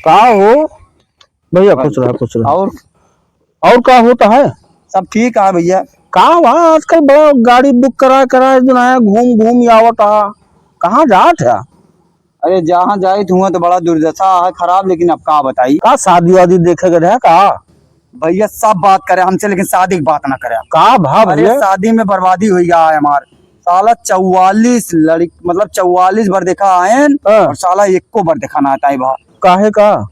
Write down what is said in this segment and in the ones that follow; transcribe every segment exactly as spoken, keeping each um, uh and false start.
का हो भैया, खुश रहा, खुश रहा। और? और का होता है? सब ठीक है भैया। का हुआ आजकल बड़ा गाड़ी book करा करा जो है घूम घूम आवत है, कहाँ जात है? अरे जहाँ जाइत हुआ तो बड़ा दुर्दशा है खराब, लेकिन अब का बताई। का शादी वादी देखे के रहे का? भैया सब बात करे हमसे, लेकिन शादी की बात ना करे। का भा अरे भैया? शादी में बर्बादी हुई गया है हमार। साला चौवालीस लड़क-, मतलब चौवालीस बार देखा आयन हाँ। और साला एको बार देखा ना आताई भा। काहे का?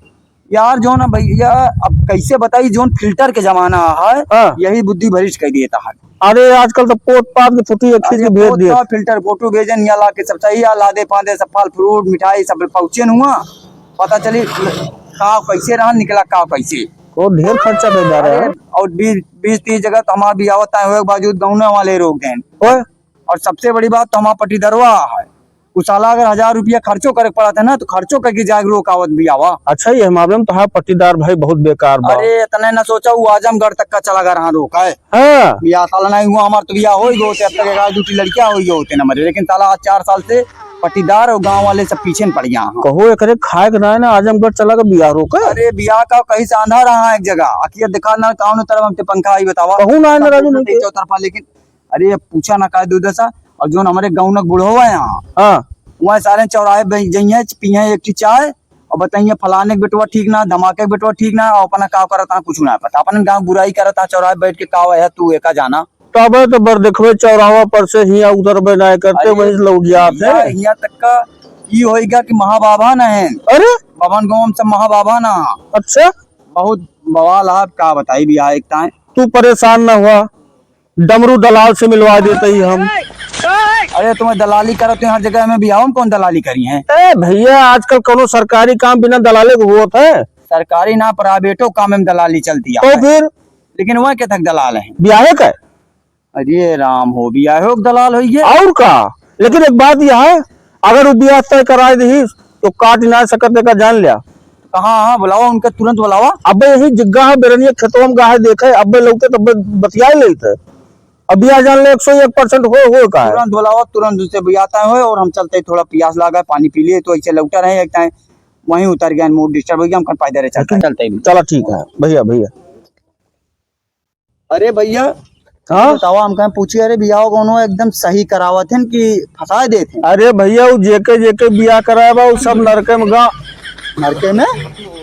यार जो ना भैया, अब कैसे बताई, जोन filter के जमाना है, हाँ। यही बुद्धि भ्रष्ट कर देता है। अरे आजकल तो पोत पात के फोटो एक खींच अरे के भेज पोत दिए। का filter फोटो भेजन, या ला के सब सही, या ला दे पादे सब फल फ्रूट मिठाई सब पहुँचे हुआ, पता चली का कैसे रहा निकला का कैसे। वो ढेर खर्चा दे जा रहा अरे, है। और बीस, बीस तीस जगह तो हमार बियाह तय होए के बावजूद गौने वाले रोक देन। ओए। और सबसे बड़ी बात तो हमार पट्टीदरवा है, उ साला अगर हजार रुपया खर्चो करे के पड़त है ना, तो खर्चो करके जाके रोक आवत बियाहवा। अच्छा, ये मामले में तोहार पट्टीदार भाई बहुत बेकार बा। अरे, इतने न सोचा, वो आजमगढ़ तक का चला गया रहा रोक है। हाँ। बियाह साला नहीं हुआ हमार, तो बियाह हो ही गए होते, अब तक एक आध दो ठी लड़कियां हो ही गए होते ना मरे, लेकिन साला आज चार साल से पट्टीदार और गांव वाले सब पीछे न पड़ गया हैं। कहो, एकरे खाए के ना है ना, आजमगढ़ चला के बियाह रोक है। अरे, बियाह का कहीं से आंधा रहा है एक जगह, अखिया दिखा ना, कौन तरफ हमसे पंखा आई बतावा। कहूँ ना है ना, राजू, नहीं के। चौतरफा, लेकिन अरे, अब पूछा ना का दुर्दशा। और जोन हमरे गाँव नक बुढ़वा है यहाँ, हाँ। वहाँ सारे चौराहे पे जइहे, पिए एक ठी चाय और बताइए, फलाने के बेटवा ठीक ना, धमाके के बेटवा ठीक ना, और अपना का करत हाँ, कुछ ना पता। अपने गाँव बुराई करत हाँ, चौराहे बैठ के का है, तू एका जाना। तो अब तो बर देखबे, चौराहा पर से हियाँ उतरबे ना करते, अरे, वहीं से लौट जात हियाँ, है। हियाँ तक का ई होइगा कि महाबाबा ना है। अरे? बाबन गाँव में सब महाबाबा ना। अच्छा। बहुत बवाल है, अब का बताई भी आए एक ताए। तू परेशान ना हुआ, डमरू दलाल से मिलवा देते ही हम। अरे, तुम्हें दलाली करत हो हर जगह में, बियाह में कौन दलाली करी है? ए भैया, आजकल कोनो सरकारी काम बिना दलाले के होत है? सरकारी ना, प्राइवेटो काम में दलाली चलती है। तो फिर? लेकिन वह के तक दलाल है? ब्याहे का? अरे राम हो, ब्याहे के दलाल होइए। और का? लेकिन एक बात यह है, अगर वो ब्याह तय कराए दही, तो काट ना सकत, एका जान लिया। कहाँ, हाँ, बुलावा उनका, तुरंत बुलावा। अबे यही जिग्गा है, बेरनिया खेतवा में गाहे देखे, अबे लौटे तब बतिया लेते। अब यह जान ले, एक सौ एक percent हो, हो का है। तुरंत बुलावा, तुरंत उनसे बतियाता है और हम चलते हैं, थोड़ा प्यास लागा है, पानी पी लिए, तो ऐसे लौटा रहे, एक time वहीं उतर गया, mood disturb हो गया, हम कल पैदल चलते हैं। लेकिन चलते हैं। चला ठीक है, भैया, भैया। अरे भैया, हाँ? बतावा, हम कहें पूछी, अरे बियाह कोनो एकदम सही करावत हैं कि फंसाए देत हैं? अरे भैया, वो जेके जेके बियाह कराए बा, वो सब नरके में गा। नरके में?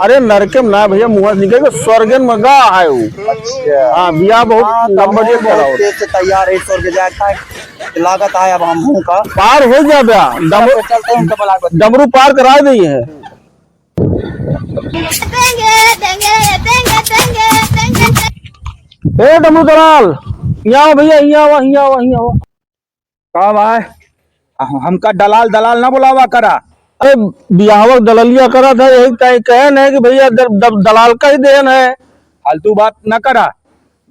अरे नरके में ना भैया, मुँह से निकल के स्वर्गन में गा है वो। अच्छा। हाँ, बियाह बहुत हाँ, तो लंबा हम जे बहुत करावत। तेज से तैयार है स्वर्ग जाए का। लागत है अब हम हूँ का। पार हो जा बा, डम-, चलते हैं उनका बुला के। डमरू पार करा दी है। ए डमरू दलाल, हियाँ आओ भैया, हियाँ आओ, हियाँ आओ, हियाँ आओ। का भाई? हम-, हमका दलाल, दलाल ना बुलावा करा। अरे, बियाहवा के दलालिया करा था, यही कहे, कहे न है कि भैया द-, द-, दलाल का ही देन है। फालतू बात ना करा।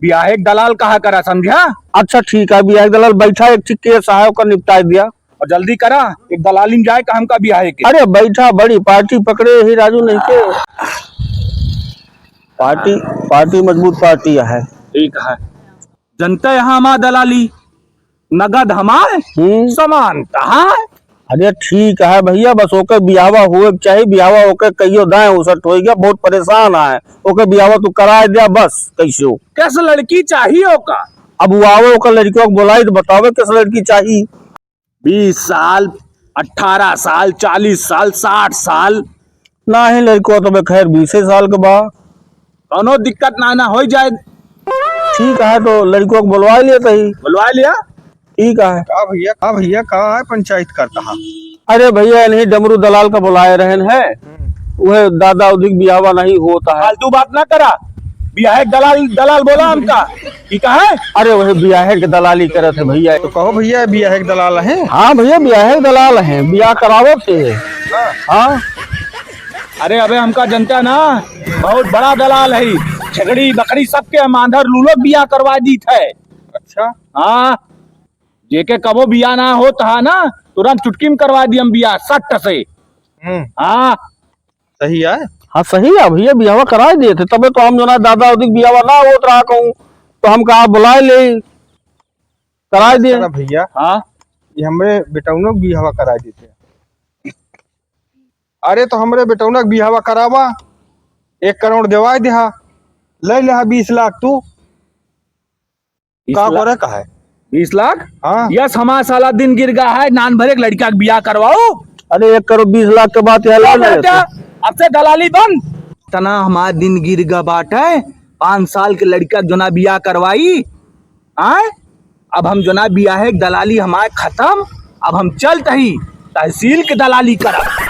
बियाहे के दलाल कहा करा, समझा? अच्छा ठीक है, बियाहे के दलाल बैठा, एक ठे case है, ओकर निपटाए दिया। और जल्दी करा, एक दलालिन जाए का हमका बियाहे के। अरे बैठा, बड़ी party पकड़े ही राजू नहीं के। Party, party मजबूत party है। ठीक है, जनता यहाँ हमार दलाली, नगद हमार, हम्म। सामान तहार। अरे ठीक है भैया, बस ओके बियाहवा होए के चाही, बियाहवा ओके कहियो दाएं उसट होई गया, बहुत परेशान आए, ओके बियाहवा तू कराए दिया बस, कैसे हो? किस लड़की चाहिए ओका? अब वो आवे, ओकर लड़कियों को बुलाई तो बतावे किस लड़की चाहिए। बीस साल, अठारह साल, चालीस साल, साठ साल। नाही लड़को तो बे खैर बीसे साल के बा। कौनो दिक्कत ना, ना होई जाए। ठीक है, तो लड़को को बुलवा लिया तही। बुलवा लिया। ठीक है। का भैया, का भैया, का है पंचायत करता है? अरे भैया, इन्हीं डमरू दलाल का बुलाए रहन है। हम्म। वह दादा उदिक बियाहवा नहीं होता है। फालतू बात ना करा। बियाहे के दलाल, दलाल बोला हमका। ई का है? अरे वही बियाहे के दलाली करत है भैया। तो कहो भैया, बियाहे के दलाल है? हाँ भैया, बियाहे के दलाल है, बियाह करावत है। हाँ। हाँ। अरे अबे हमका जनता ना, बहुत बड़ा दलाल है। छगड़ी बकरी सबके हम आंधर लूलो बियाह करवा दीत है। अच्छा। हाँ। जेके कबो बियाह ना होत हा ना, तुरंत चुटकी में करवा दी हम बियाह, सट से। हम्म। हाँ। सही है। हाँ, सही है भैया, बियाहवा कराए दिए थे, तबे तो हम जो ना दादा उदिक बियाहवा ना होत रहा कहूँ, तो हम कहा बुलाए ले, कराए दिए। करा भैया। हाँ। ये हमरे बेटौनो के बियाहवा कराए देते। अरे तो हमरे बेटौना के बियाहवा करावा। एक करोड़ देवाय देहा, लइ लेहा बीस लाख तू। बीस का लाख? करे का है? बीस लाख? हाँ। यस, हमार साला दिन गिर गा है, नान भर एक लड़का के बियाह करवाओ। अरे, एक करोड़ बीस लाख के बात यार, ओ ले ले बेटा, तू। अब से दलाली बंद। तना हमार दिन गिर गा बाटे, पाँच साल के लड़का के जोना बियाह करवाई, आय? अब हम जोना बियाहे के दलाली हमार खतम, अब हम चलत ही तहसील के दलाली करब।